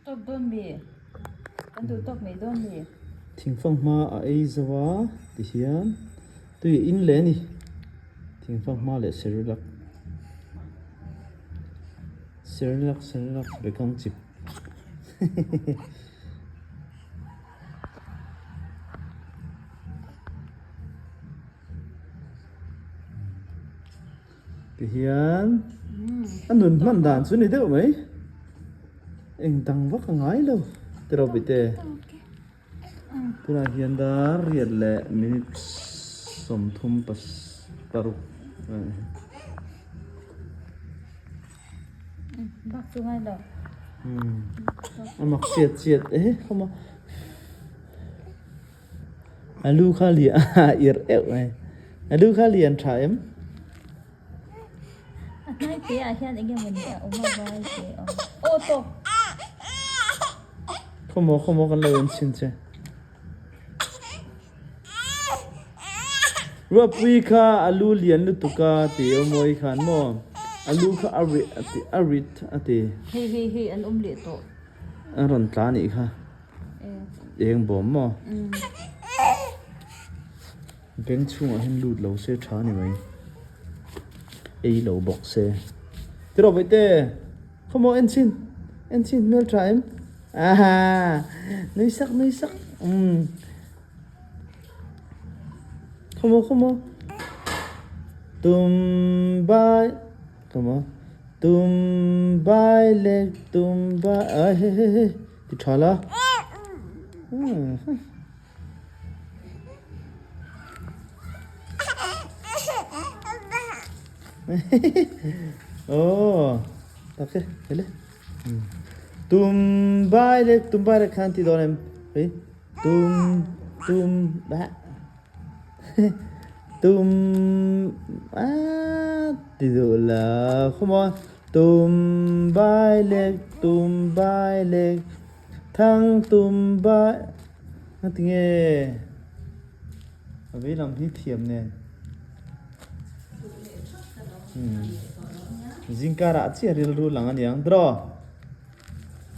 Tawk dawn mi? Kan duh tawk mai dawn mi? Thingfang hma a ei zo a tihian tui a in leh a ni. Thingfang hma leh Cerelac Cerelac Cerelac bekang chip hehehe. Tihian a nun hman dan chu ni deuh mai eng dang vak a ngai lo tiraw bite tunah hian dar riat leh minute sawmthum paruk bak chu ngai lo a mak chiat chiat e khawma A lu kha lian a irh euh mai. A lu kha lian tha em? A hnai te ah hian eng emaw ni a awm a vai te a awm. Aw tawk! Khawmaw khawmaw kan lo en chhin che. Ruatpui kha a lu lian lutuk a ti aw mawi khan maw? A lu kha a rit a ti a rit a ti. Hei hei hei an awm leh tawh. A rawn tla anih kha. Eng bawm maw? Bank chhungah hian lut lo se tha ni mai. Ei lo bawk se. Tiraw Vaihte, khawmaw en chhin, en chhin hmel tha em? Aha, nui sak nui sak umm. Khawmaw khawmaw tum bai khawmaw tum bai leh tum bai a he he he. Ti tha la. Oh, tak e, hele. Tum bai le, tum bai le khan ti dawn em. Hei, tum, tum, ba. Tum, a ti duh la. Come on. Tum bai lek, tum bai lek, thang tum bai Ngatinge a vei lam hi thiam nen. Zingkar ah chiah rilru lang a niang. Draw!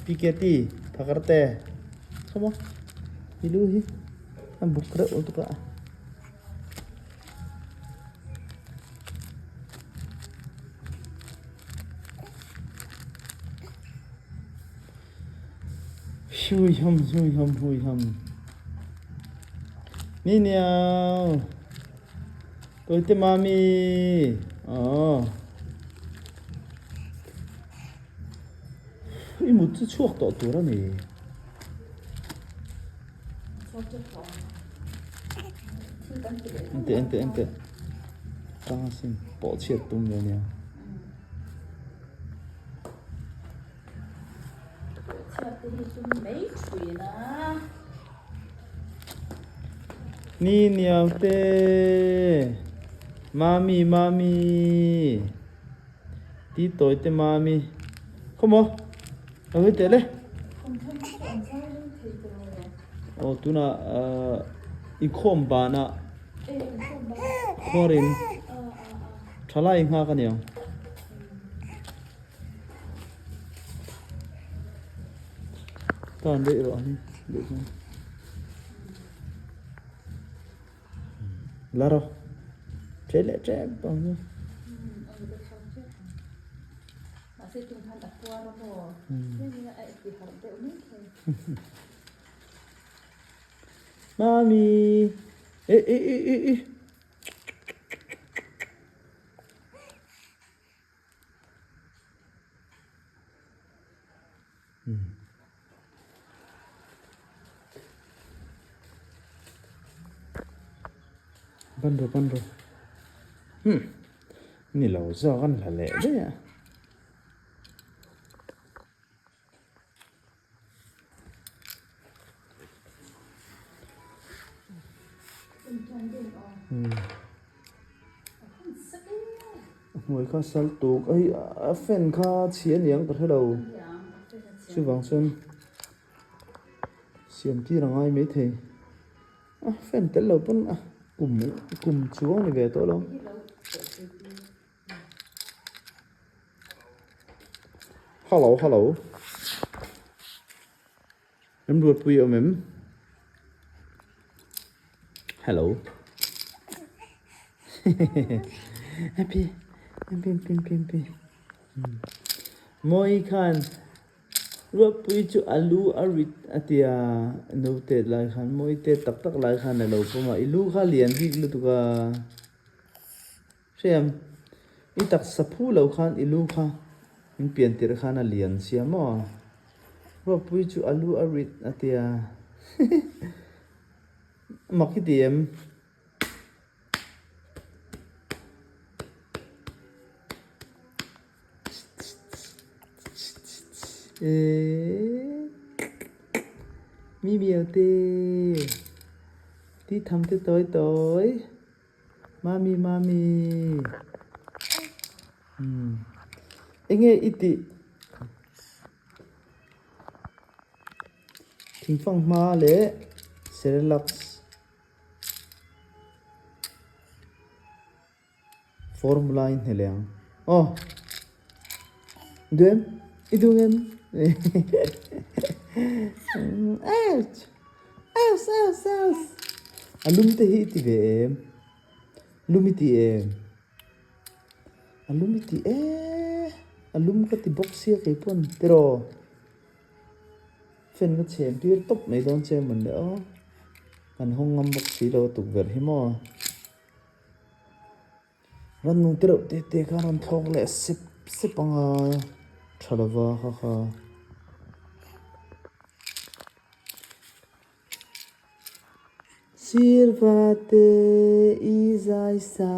PKT, phakar te. Come on. I lu hi a buk reuh lutuk a. Hui ham hui ham hui ham Ni niao Tôi tên mami Ờ I mut chu chhuak tawh tur a ni. Ente ente ente tang asin pawh chhiat tum ve nia. Ni niau te mami mami ti tawi te mami khawmaw a hawi teh le. Aw tunah ahh inkhawm banah khuarin thalai nghak a niang. Tan daih rawh ang duh chuan. La rawh ṭhe leh ṭep ang chu. Mami eh eh eh eh eh. Ban rawh ban rawh hmm ni lo zawk an hla leh daih a. A hnuai kha sal tuk a hei a fan kha chhia aniang ka hrelo chuvang chuan siam tir a ngai maithei a fan tel lo pawn a kum kum chuang a ni ve tawh lo. Hello hello. Remruatpui awm em? Hello. Happy. Happy, happy, happy, happy. Mawi khan Ruatpui chu a lu a rit a tia naute lai khan mawi te tak tak lai khan a lo pawm a, i lu kha lian bik lutuk a. Hriam, i taksa phu lo khan i lu kha min pian tirh khan a lian sia maw? Ruatpui chu a lu a rit a tia. Mak i ti em? Mi vialte ti tham te tawi tawi. Mami mami. Enge i tih? Thingfang hma leh Cerelac. Formula in hnelh ang. Aw. Duh em? I duh em? Ouch! Ouch! Ouch! Ouch! A lum te hi i ti ve em? Lum i ti em? A lum i ti e. A lum ka ti bawk sia kei pawn. Tiraw? Fan ka chhem tir tawp mai dawn che mawn le aw. Kan hawng ngam bawk si lo tukverh hi maw. Rannung te reuh te te kha rawn thlawk leh sep sep ang a tha lova kha kha. Sirva te i zai sa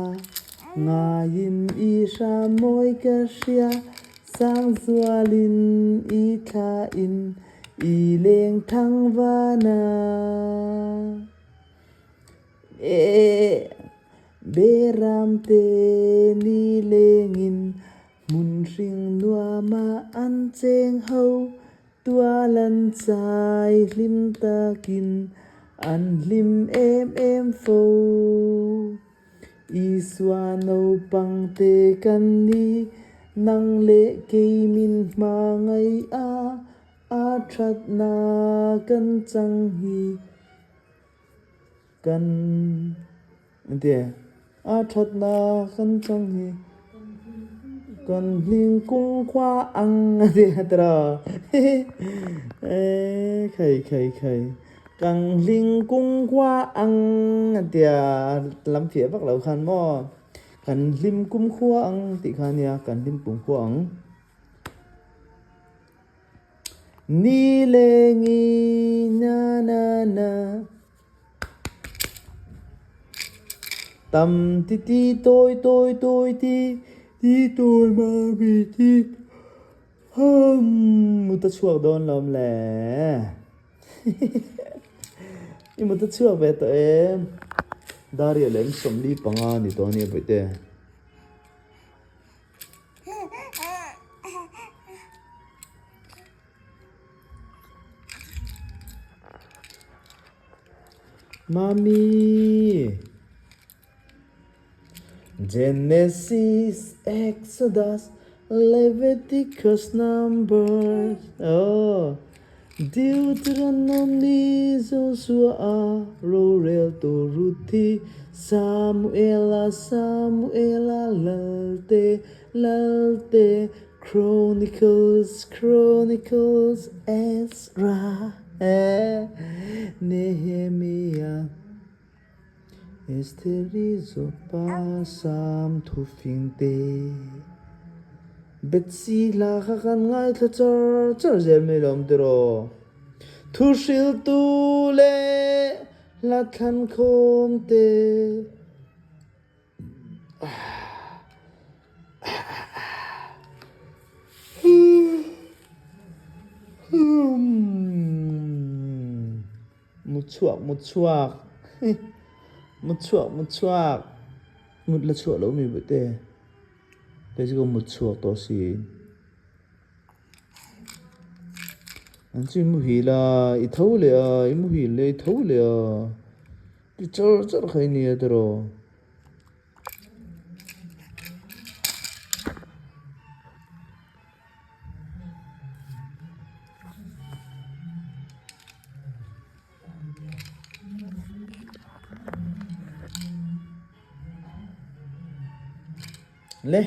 ngaiin i hram mawi ka hria Sangzualin i thlain i leng thang vana. Beram te ni lengin hmun hring nuama an cheng ho, tual an chai hlim takin an hlim em em fo. Isua naupang te kan ni, nang leh kei min hmangaih a, a thatna kan chang hi. Kan inti a thatna kan chang hi kan hling kung khua ang a ti a tiraw e khai khai khai kan hling kung khua ang a tia lam fiah vak lo khan maw kan hlim kum khua ang tih kha ania kan hlim kum khua ang. Ni lengi na na na Tam ti ti toi toi toi ti ti toi ma mi ti Hum Mut a chhuak dawn lawm le I mut a chhuak ve tawh em Daria lem 45 ni tawh ania bawihte. Mami Genesis Exodus Leviticus Numbers oh Deuteronomy Joshua Roreltu Ruthi Samuela Samuela Lalte Lalte Chronicles Chronicles Ezra eh Nehemia Estheri Zawpa Sam Thufingte Betsy hla kha kan ngaithla char char zel mai lo awm tiraw? Thuhriltu leh hla thlankhawm te. Mut chhuak mut chhuak mut chhuak mut chhuak mut la chhuah lo mi bute kei chu ka mut chhuak tawh si an chu i muhil a i tho leh a i muhil leh i tho leh a ti char char kha i nia tiraw. Le,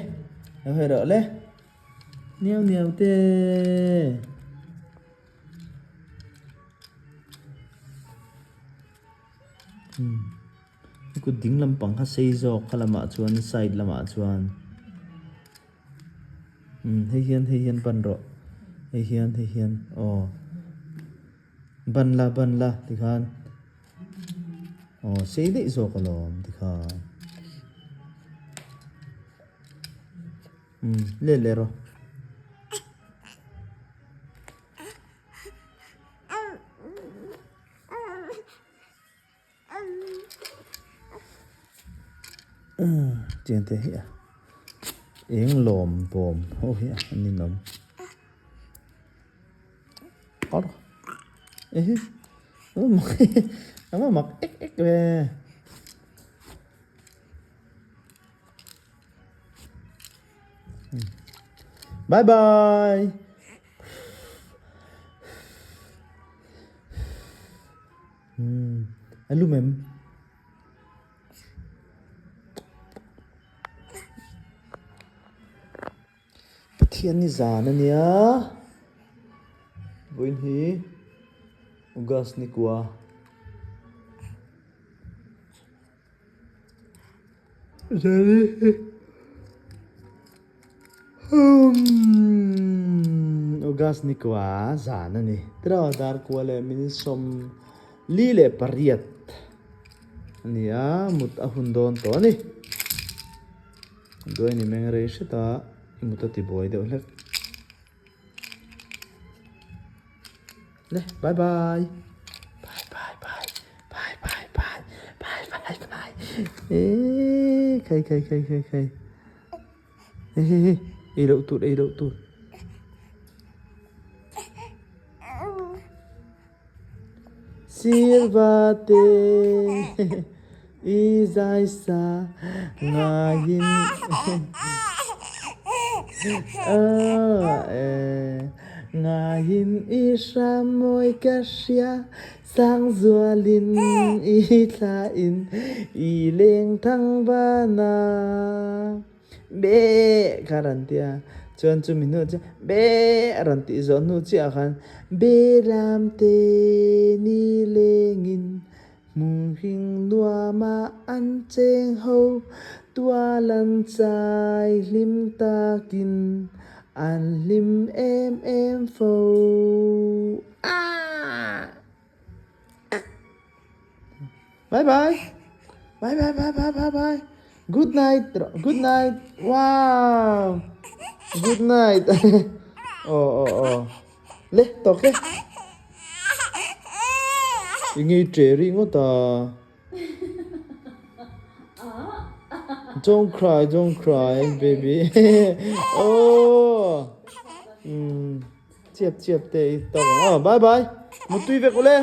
lo hawi rawh le. Niau niau te. Hmm. Kut ding lampang kha sei zawk kha lamah chuan side lamah chuan. Hmm, hei hian hei hian ban rawh. Hei hian hei hian aw. Ban la ban la tikhan. Aw sei daih zawk alawm tikhan. Hmm, let leh rawh. Tiang te hi a eng lawm bawm ho hi a an inawm awr ehe a va mak ek ek ve. Bye bye. Umm a lum em? Pathian ni zan a nia. Vawiin hi August ni kua. August ni kua zan a ni. Tiraw dar kua leh minute 48 a ni a, mut a hun dawn tawh a ni. Duai ni meng rei hret a, i mut a ti buai deuh hlek. Le bye bye bye bye bye bye bye bye bye bye bye e khai khai khai khai khai he he he ei loh tur ei loh tur Silva te i zai sa ngaiin Ngaiin i hram mawi ka hria Sang zualin i thlain i leng thang vana Be kha a rawn ti a, chuan chumi hnu chuan be a rawn tih zawh hnu chiah khan be lam te ni lengin hmun hring nuama an cheng ho tual an chai hlim takin an hlim em em fo. Aah! Bye bye. Bye bye bye bye bye bye. Good night. Good night. Wow. Good night. Oh oh oh. Le tawk e. I ngei ṭe rih ngawt a. Don't cry, don't cry, baby. Oh. Chiap chiap te i tawk ang. Oh, bye bye. Mutui vek ule.